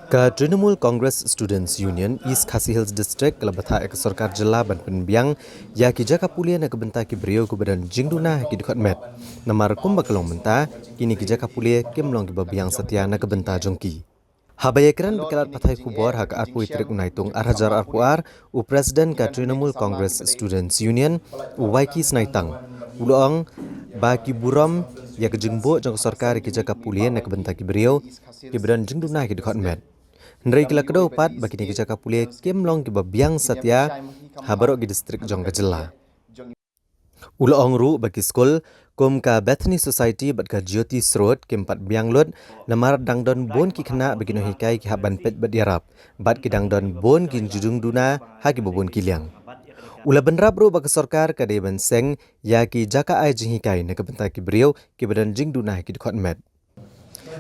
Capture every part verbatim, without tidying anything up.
Ka Trinamool Congress Students Union East Khasi Hills District ka la batai ïa ka sorkar jylla ban pynbiang ïa ki jaka pule na ka bynta ki briew kiba don jingduna ha ki dkhot met. Namar kumba ka long mynta, kine ki jaka pule kim long kiba biang satia na ka bynta jong ki. Haba ïakren bad ki lad pathai khubor ha ka arphew tarik u Naitung ar hajar arphew ar, u President ka Trinamool Congress Students Union, u Waiki Snaitang, u la ong ba ki burom ïa ka jingbuh jong ka sorkar ïa ki jaka pule na ka bynta ki briew kiba don jingduna ha ki dkhot met. Hynrei ki la kdew pat ba kine ki jaka pule kim long kiba biang satia ha baroh ki district jong ka jylla. U la ong ruh ba ki skul kum ka Bethany Society bad ka Jyoti Srot kim pat biang lut, namar dang don bun ki khynnah ba ki nonghikai ki hap ban peit bad ïarap, bad ki dang don bun ki jingduna ha kiba bun ki liang. U la bynrap ruh ba ka sorkar ka dei ban seng ïa ki jaka ai jinghikai na ka bynta ki briew kiba don jingduna ha ki dkhot met.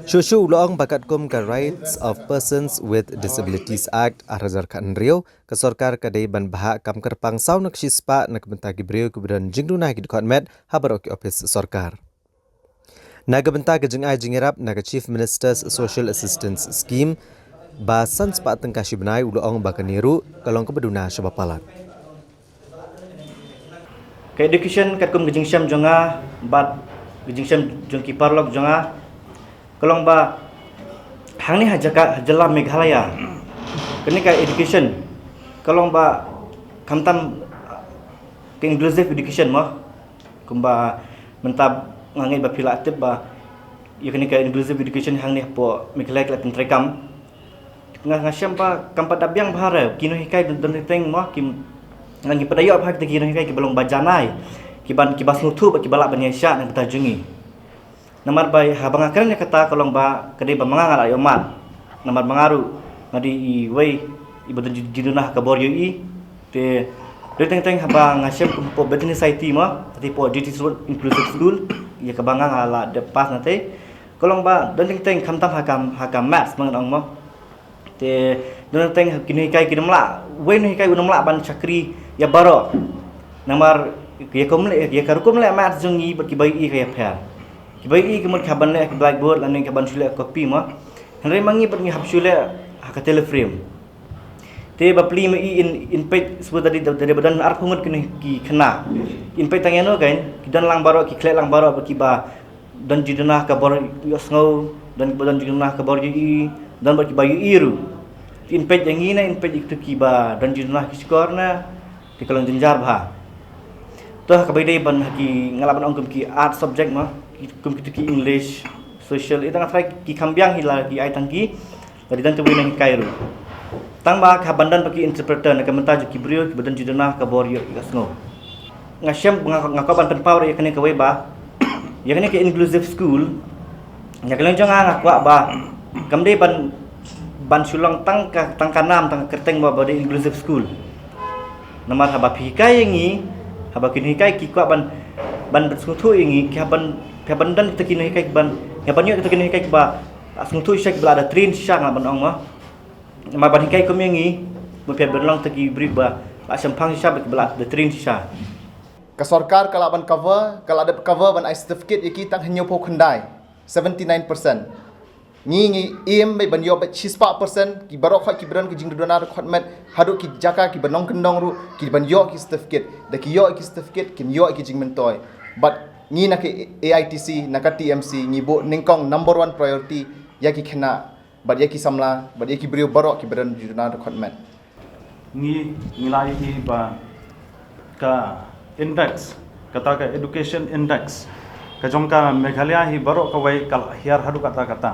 Shuh shuh u la ong ba katkum ka Rights of Persons with Disabilities Act ar hajar khathynriew, ka sorkar ka dei ban bhah kam kyrpang saw na ka shispah na ka bynta ki briew kiba don jingduna ha ki dkhot met ha baroh ki ophis sorkar. Na ka bynta ka jingai jingïarap na ka Chief Minister's Social Assistance Scheme ba san spah tyngka shi bnai, u la ong ba kane ruh ka long kaba duna shaba palat. Ka education katkum ka jingshem jong nga bad ka jingshem jong ki paralok jong nga, ka long ba hangne ha jaka, ha jylla Meghalaya, kane ka education ka long ba khamtam ka inclusive education mo. Kumba mynta nga ngeit ba phi la tip ba ïa kane ka inclusive education hangne hapoh Meghalaya ka la pyntreikam. Nga, nga shem ba kam pat da biang bha re ki nonghikai don, don teng mo, ki, ngan ki pat da ïoh bha kita ki nonghikai kiba long ba janai, kiba, kiba sngewthuh bad kiba lah ban ïaishah na ka bynta jong ngi. Namar ba haba nga kren ïa kata ka long ba ka dei ba ma nga nga la ïoh mad. Namar ba nga ruh nga dei iwei iba don ji-, jingduna ha ka bor ïohi. Te dei teng teng haba nga shem kum hapoh Bethany Society mo, kata hapoh Jyoti Srot Inclusive School, ïa kaba nga nga la dep pass na te. Ka long ba don teng teng khamtam ha ka, ha ka maths ma ngan ong mo. Te don teng ki nonghikai kim lah, uwei u nonghikai um lah ban shakri ïa baroh. Namar ïa ka rukom leh, ïa ka rukom leh maths jong ngi bad kiba ïohi ka ïapher. Kiba ïohi ki mut ki hap ban leh ha ki blackboard lane ki hap ban shu leh ha ka copy mo. Hynrei ma ngi bad ngi hap shu leh ha ka teleframe. Te bapli ma i in, in peit shuwa da dei, da dei ba don arphew ngut ki, ki khynnah. In peit tang ïano kein, ki don lang baroh, ki khleh lang baroh bad kiba don jingduna ha ka bor ïohsngew, don kiba don jingduna ha ka bor ïohi, don bad kiba ïohi ruh. In peit ïa ngi ne in peit ïa kito kiba don jingduna ha ki shkor ne, te ka long jynjar bha. To ha kaba ïadei ban ha ki, nga lah ban ong kum ki art subject mo, ki, kum kito ki English, social, ita nga tharai ki kham biang hi la ki ai tang ki, lada don tang uwei u nonghikai ruh. Tang ba ka ban don pat ki interpreter na ka bynta jong ki briew kiba don jingduna ha ka bor ïoh, ïohsngew. Nga shem nga, nga kwah ban pynpaw ruh ïa kane kawei ba ïa kane ka inclusive school, ïa ka liang jong nga nga kwah ba kam dei ban, ban shu long tang ka, tang ka nam, tang ka kyrteng ba, ba dei inclusive school. Namar haba phi hikai ïa ngi, haba ki nonghikai ki kwah ban, ban, ban sngewthuh ïa ngi, ki hap ban, ki hap ban don kita ki nonghikai ban, ki hap ban ïoh kita ki nonghikai kiba sngewthuh shisha, kiba la da train shisha nga lah ban ong mo. Namar ban hikai kum ïa ngi, mut phi hap ban long kita ki briew ba la shemphang shisha bad kiba la da train shisha. Ka sorkar ka lah ban cover, ka lah dep cover ban ai certificate ïa ki tang hynñiewphew khyndai, seventy nine percent. Ngi ngi aim beit ban ïoh beit shispah percent, ki baroh khoit kiba don ki jingduna dkhot met haduh ki jaka kiba nongkyndong ruh, ki ban ïoh ki certificate. Da ki ïoh ki certificate, kin ïoh ki jingmyntoi. Bad ngi na ka A I T C, na ka T M C, ngi buh nyngkong number one priority ïa ki khynnah, bad ïa ki samla, bad ïa ki briew baroh kiba don jingduna dkhot met. Ngi, ngi la ïohi ba ka index, kata ka education index ka jong ka Meghalaya hi baroh kawei ka la hiar haduh katta katta.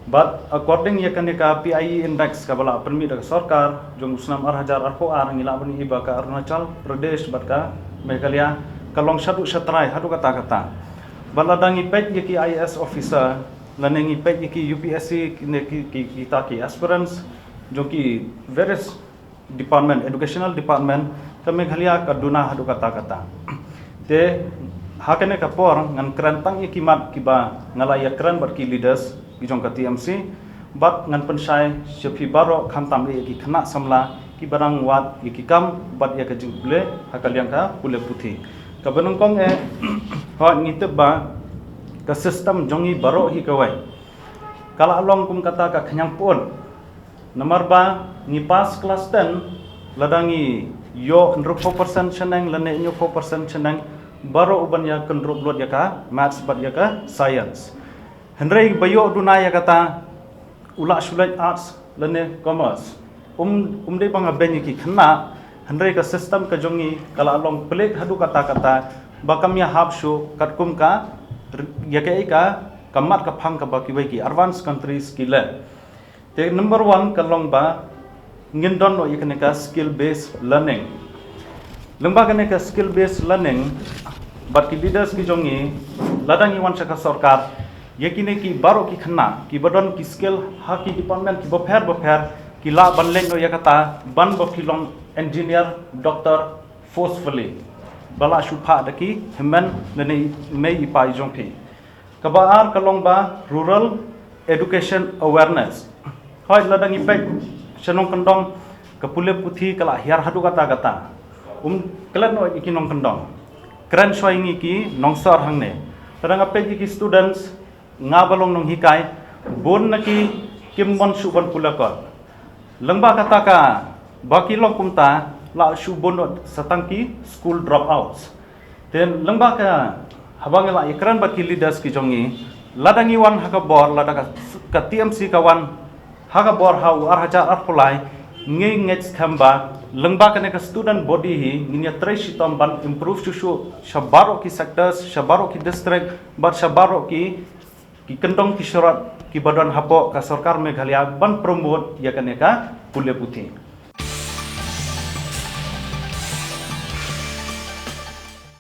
But according ïa kane ka P I E index kaba la pynmih da ka sorkar jong u snem ar hajar arphew ar, ngi lah ban ïohi ba ka Arunachal Pradesh bad ka Meghalaya ka long shaduh shatrai haduh katta katta. But lada ngi peit ïa ki I A S officer lane ngi peit ïa ki U P S C, ki, ki, ki, kita ki aspirants jong ki various department, educational department, ka Meghalaya ka duna haduh katta katta. Te ha kane ka por ngan kren tang ïa ki mat kiba nga la ïakren bad ki leaders ki jong ka T M C, bad ngan pynshai sha phi baroh khamtam ïa ki khynnah samla kiba dang wad ïa ki kam bad ïa ka jingpule ha ka liang ka pule puthi. Kaba nyngkong eh, hooid ngi tip ba ka system jong ngi baroh hi kawei ka la long kum kata ka khñiang pud. Namar ba ngi pass class ten, lada ngi ïoh hynriewphew percent shaneng lane hynñiewphew percent shaneng, baroh u ban ïa kynrup lut ïa ka maths bad ïa ka science. Hynrei ba ïoh duna ïa kata, u lah shu leit arts lane commerce. Um, um dei ba nga beiñ ïa ki khynnah, hynrei ka system ka jong ngi ka la long plik haduh katta katta, ba kam ïahap shuh katkum ka, ïa kaei ka, ka mat ka phang kaba kiwei ki advanced countries ki leh. Te number one ka long ba ngin don noh ïa kane ka skill based learning. Lyngba kane ka skill based learning, bad ki leaders ki jong ngi, lada ngi wan sha ka sorkar, ïa kine ki baroh ki khynnah kiba don ki skill ha ki department kiba pher ba pher, ki lah ban leit noh ïa kata, ban ba phi long engineer, doctor, forcefully, ba lah shu phah da ki hynmen lane i mei i pa i jong phi. Kaba ar ka long ba rural education awareness. Hooid, lada ngi peit sha nongkyndong, ka pule puthi ka la hiar haduh katta katta. Um klet noh ïa ki nongkyndong, kren shuwa ïa ngi ki nongsor hangne. Lada nga peit ïa ki students, nga ba long nonghikai, bun na ki kim mon shuh ban pule kot. Lyngba kata ka, ba ki long kumta, la shu bun noh sa tang ki school dropouts. Te lyngba ka, haba ngi la ïakren bad ki leaders ki jong ngi, lada ngi wan ha ka bor, lada ka, ka T M C ka wan ha ka bor ha u ar hajar arphew lai, ngi ngeit skhem ba lyngba kane ka student body hi, ngin ïatrei shitom ban improve shuh shuh sha baroh ki sectors, sha baroh ki district, bad sha baroh ki, ki kyndong ki syrot kiba don hapoh ka sorkar Meghalaya ban promote ïa kane ka pule puthi.